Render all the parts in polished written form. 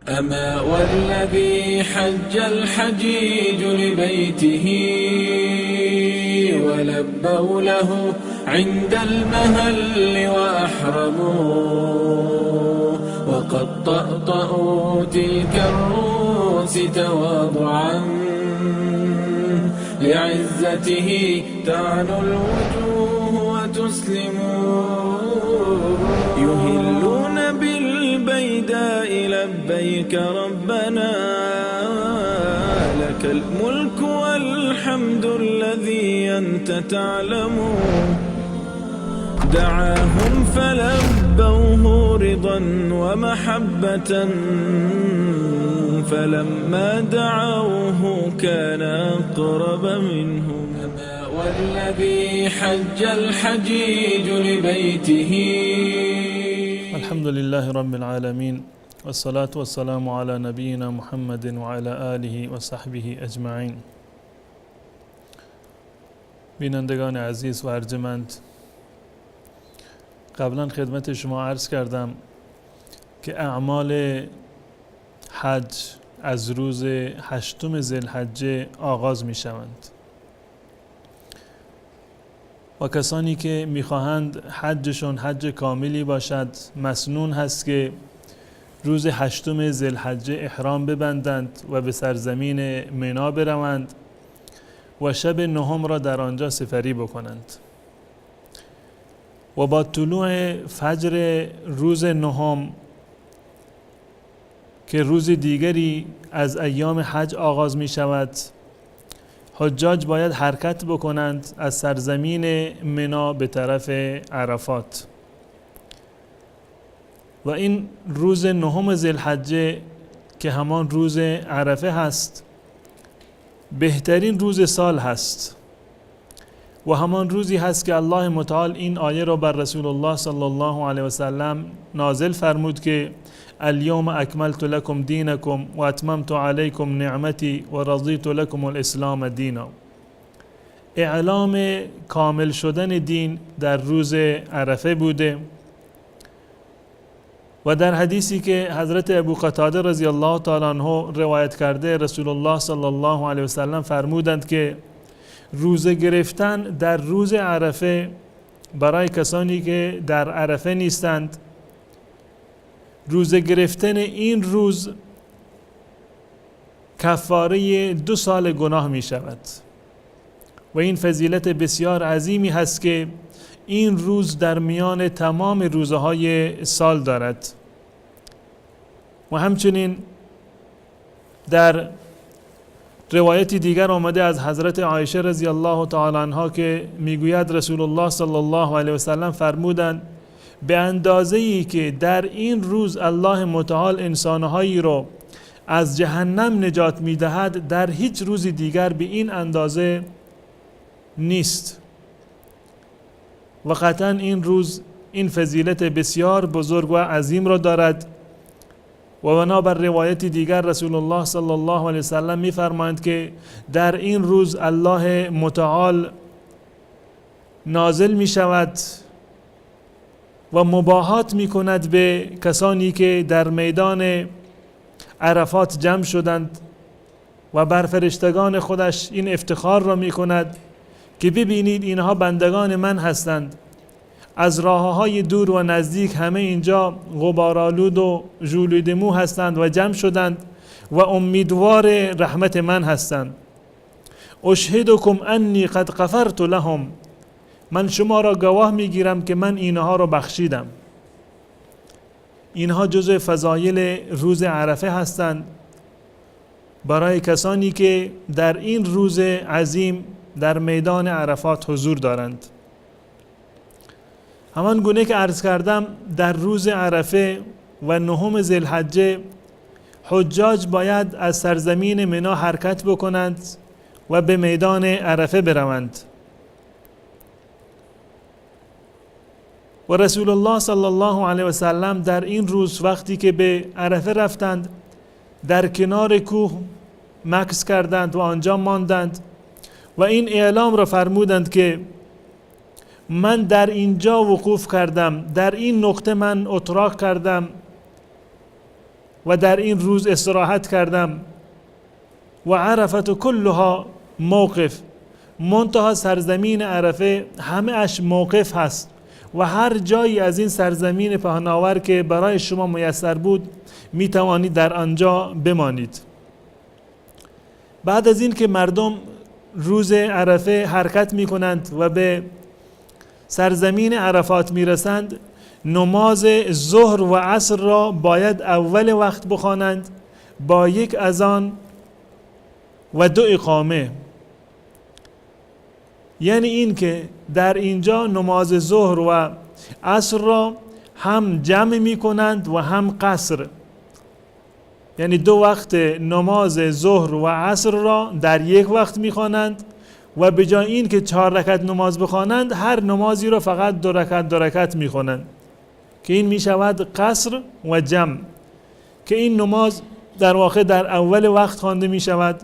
أما والذي حج الحجيج لبيته ولبوا له عند المهل وأحرموا وقد طأطأوا تلك الرؤوس تواضعا لعزته تعلو الوجوه وتسلم. يهلون بالبيداء لبيك ربنا لك الملك والحمد الذي أنت تعلم. دعاهم فلبوه رضا ومحبة فلما دعوه كان أقرب منهم. والذي حج الحجيج لبيته. الحمد لله رب العالمين، والصلاة والسلام على نبينا محمد وعلى آله وصحبه اجمعین. بینندگان عزیز و ارجمند، قبلا خدمت شما عرض کردم که اعمال حج از روز 8 ذوالحجه آغاز می شوند و کسانی که میخواهند حجشون حج کاملی باشد مسنون هست که روز 8 ذوالحجه احرام ببندند و به سرزمین منا بروند و شب 9 را در آنجا سپری بکنند و با طلوع فجر روز 9 که روز دیگری از ایام حج آغاز می شود، حجاج باید حرکت بکنند از سرزمین منا به طرف عرفات. و این روز 9 ذوالحجه که همان روز عرفه هست، بهترین روز سال هست و همان روزی هست که الله متعال این آیه را بر رسول الله صلی الله علیه و سلم نازل فرمود که الیوم اکملت لکم دینکم و اتممت علیکم نعمتی و رضیت لکم الاسلام دینا. اعلام کامل شدن دین در روز عرفه بوده و در حدیثی که حضرت ابو قتاده رضی الله تعالی عنه روایت کرده، رسول الله صلی الله علیه و سلم فرمودند که روزه گرفتن در روز عرفه برای کسانی که در عرفه نیستند، روزه گرفتن این روز کفاره 2 سال گناه می شود و این فضیلت بسیار عظیمی هست که این روز در میان تمام روزهای سال دارد. و همچنین در روایتی دیگر آمده از حضرت عایشه رضی الله تعالی عنها که میگوید رسول الله صلی الله علیه و سلم فرمودند به اندازه‌ای که در این روز الله متعال انسانهایی رو از جهنم نجات میدهد، در هیچ روز دیگر به این اندازه نیست. و قطعا این روز این فضیلت بسیار بزرگ و عظیم را دارد. و بنابر روایت دیگر رسول الله صلی الله علیه وسلم می‌فرمایند که در این روز الله متعال نازل می‌شود و مباهات می‌کند به کسانی که در میدان عرفات جمع شدند و بر فرشتگان خودش این افتخار را می‌کند که ببینید اینها بندگان من هستند، از راه‌های دور و نزدیک همه اینجا غبارآلود و ژولیده مو هستند و جمع شدند و امیدوار رحمت من هستند. اشهدکم انی قد غفرت لهم، من شما را گواه میگیرم که من اینها را بخشیدم. اینها جزء فضایل روز عرفه هستند برای کسانی که در این روز عظیم در میدان عرفات حضور دارند. همان گونه که عرض کردم در روز عرفه و 9 ذوالحجه حجاج باید از سرزمین منا حرکت بکنند و به میدان عرفه بروند. و رسول الله صلی الله علیه و سلم در این روز وقتی که به عرفه رفتند در کنار کوه مکث کردند و آنجا ماندند و این اعلام را فرمودند که من در اینجا وقوف کردم، در این نقطه من اتراق کردم و در این روز استراحت کردم. و عرفة کلها موقف، منتها سرزمین عرفه همه اش موقف هست و هر جایی از این سرزمین پهناور که برای شما میسر بود می توانید در آنجا بمانید. بعد از این که مردم روز عرفه حرکت می کنند و به سرزمین عرفات می رسند، نماز ظهر و عصر را باید اول وقت بخوانند با یک اذان و 2 اقامه. یعنی این که در اینجا نماز ظهر و عصر را هم جمع می کنند و هم قصر، یعنی 2 وقت نماز ظهر و عصر را در یک وقت می خوانند و به جای این که 4 رکعت نماز بخوانند هر نمازی را فقط 2 رکعت 2 رکعت می خوانند که این می شود قصر و جمع، که این نماز در واقع در اول وقت خوانده می شود.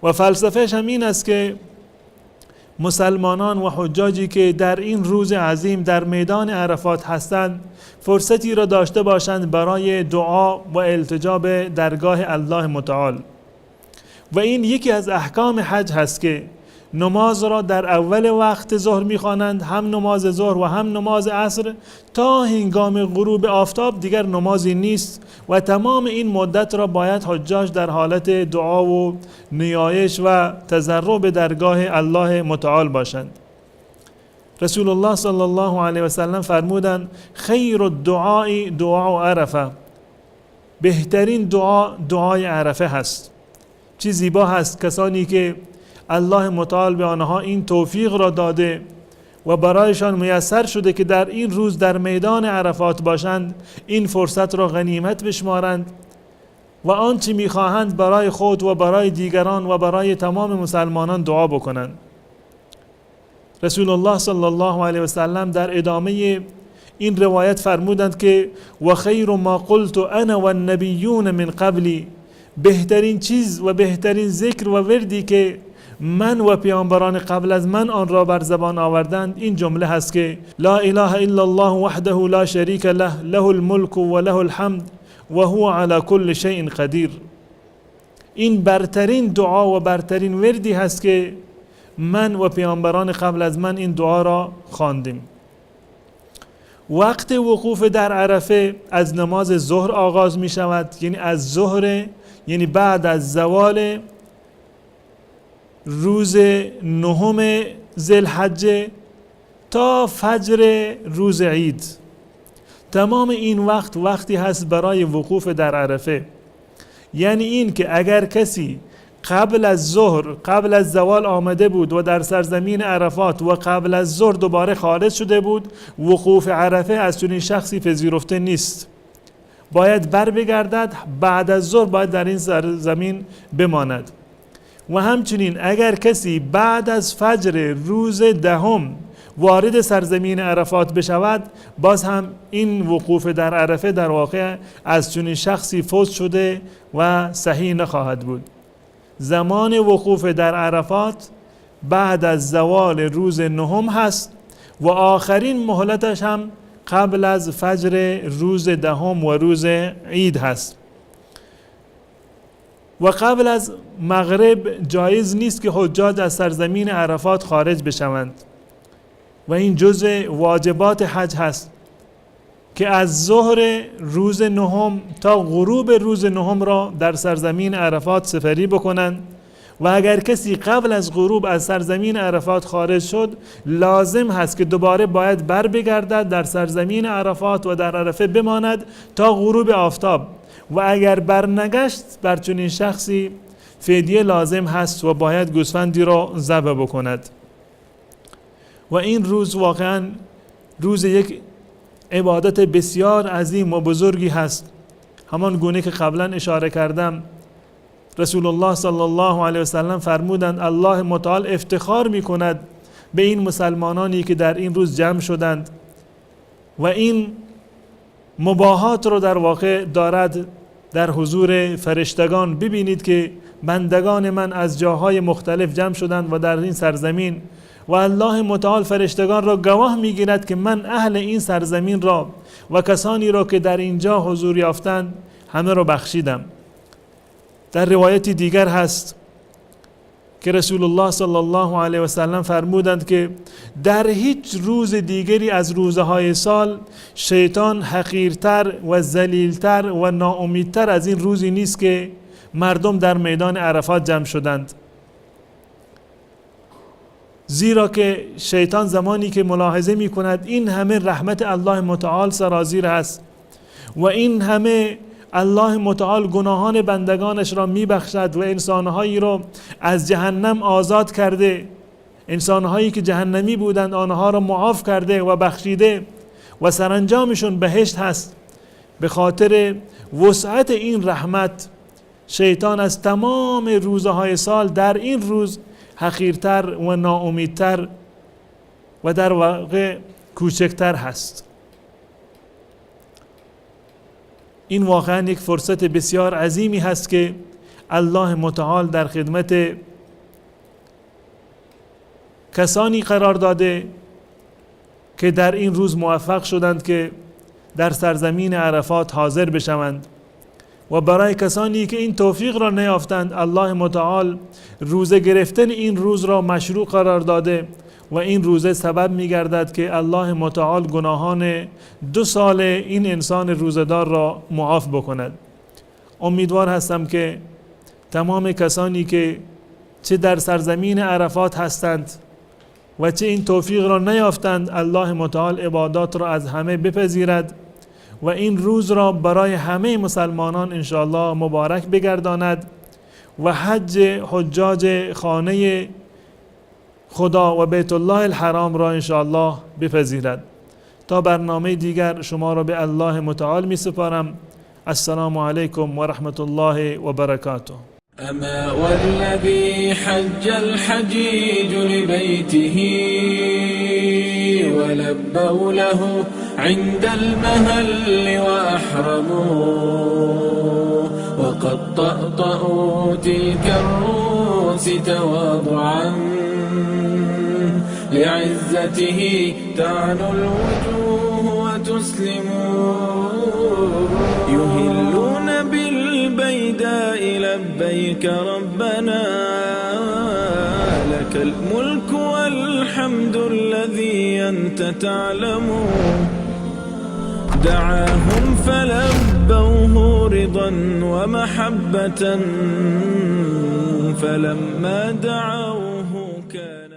و فلسفهش هم این است که مسلمانان و حجاجی که در این روز عظیم در میدان عرفات هستند فرصتی را داشته باشند برای دعا و التجا به درگاه الله متعال. و این یکی از احکام حج هست که نماز را در اول وقت ظهر می‌خوانند، هم نماز ظهر و هم نماز عصر، تا هنگام غروب آفتاب دیگر نمازی نیست و تمام این مدت را باید حجاج در حالت دعا و نیایش و تضرع به درگاه الله متعال باشند. رسول الله صلی الله علیه و سلم فرمودند خیر الدعاء دعاء عرفه، بهترین دعا دعای عرفه هست. چه زیبا هست کسانی که الله متعال به آنها این توفیق را داده و برایشان میسر شده که در این روز در میدان عرفات باشند، این فرصت را غنیمت بشمارند و آنچه میخواهند برای خود و برای دیگران و برای تمام مسلمانان دعا بکنند. رسول الله صلی الله علیه و سلم در ادامه این روایت فرمودند که و خیر ما قلت انا والنبیون من قبلی، بهترین چیز و بهترین ذکر و وردی که من و پیامبران قبل از من آن را بر زبان آوردند این جمله هست که لا اله الا الله وحده لا شریک له له الملک و له الحمد و هو علی کل شیء قدیر. این برترین دعا و برترین وردی هست که من و پیامبران قبل از من این دعا را خواندیم. وقت وقوف در عرفه از نماز ظهر آغاز می شود، یعنی از ظهر، یعنی بعد از زوال روز نهم ذوالحجه تا فجر روز عید. تمام این وقت وقتی هست برای وقوف در عرفه. یعنی این که اگر کسی قبل از ظهر، قبل از زوال آمده بود و در سرزمین عرفات و قبل از ظهر دوباره خارج شده بود، وقوف عرفه از چنین شخصی پذیرفته نیست. باید بر بگردد، بعد از ظهر باید در این سرزمین بماند. و همچنین اگر کسی بعد از فجر روز دهم وارد سرزمین عرفات بشود، باز هم این وقوف در عرفه در واقع از چنین شخصی فوت شده و صحیح نخواهد بود. زمان وقوف در عرفات بعد از زوال روز نهم هست و آخرین مهلتش هم قبل از فجر روز دهم و روز عید هست. و قبل از مغرب جایز نیست که حجاج از سرزمین عرفات خارج بشوند و این جزء واجبات حج هست که از ظهر روز نهم تا غروب روز نهم را در سرزمین عرفات سفری بکنند و اگر کسی قبل از غروب از سرزمین عرفات خارج شد، لازم هست که دوباره باید بر بگردد در سرزمین عرفات و در عرفه بماند تا غروب آفتاب، و اگر برنگشت بر چنین شخصی فدیه لازم هست و باید گوسفندی را ذبح بکند. و این روز واقعا روز یک عبادت بسیار عظیم و بزرگی هست. همان گونه که قبلا اشاره کردم، رسول الله صلی الله علیه و سلم فرمودند الله متعال افتخار می کند به این مسلمانانی که در این روز جمع شدند و این مباهات رو در واقع دارد در حضور فرشتگان. ببینید که بندگان من از جاهای مختلف جمع شدند و در این سرزمین، و الله متعال فرشتگان را گواه میگیرد که من اهل این سرزمین را و کسانی را که در اینجا حضور یافتند همه را بخشیدم. در روایت دیگر هست که رسول الله صلی الله علیه و سلم فرمودند که در هیچ روز دیگری از روزهای سال شیطان حقیرتر و ذلیلتر و ناامیدتر از این روزی نیست که مردم در میدان عرفات جمع شدند. زیرا که شیطان زمانی که ملاحظه می کند این همه رحمت الله متعال سرازیر است و این همه الله متعال گناهان بندگانش را می بخشد و انسانهایی را از جهنم آزاد کرده، انسانهایی که جهنمی بودند آنها را معاف کرده و بخشیده و سرانجامشون بهشت هست. به خاطر وسعت این رحمت شیطان از تمام روزهای سال در این روز حقیرتر و ناامیدتر و در واقع کوچکتر هست. این واقعا یک فرصت بسیار عظیمی هست که الله متعال در خدمت کسانی قرار داده که در این روز موفق شدند که در سرزمین عرفات حاضر بشوند و برای کسانی که این توفیق را نیافتند الله متعال روزه گرفتن این روز را مشروع قرار داده و این روزه سبب می‌گردد که الله متعال گناهان 2 سال این انسان روزه‌دار را معاف بکند. امیدوار هستم که تمام کسانی که چه در سرزمین عرفات هستند و چه این توفیق را نیافتند الله متعال عبادات را از همه بپذیرد و این روز را برای همه مسلمانان انشاءالله مبارک بگرداند و حج حجاج خانه خدا و بیت الله الحرام را انشاءالله بپذیرد. تا برنامه دیگر شما را به الله متعال می سپارم. السلام علیکم و رحمت الله و برکاته. اما والذی حج الحجیج لبیته ولبوا له عند المهل وأحرموا وقد طأطأوا تلك الرؤوس تواضعا لعزته تعلو الوجوه وتسلم. يهلون بالبيداء لبيك ربنا لك الملك والحمد الذي أنت تعلم. دعاهم فلبوه رضا ومحبة فلما دعوه كان.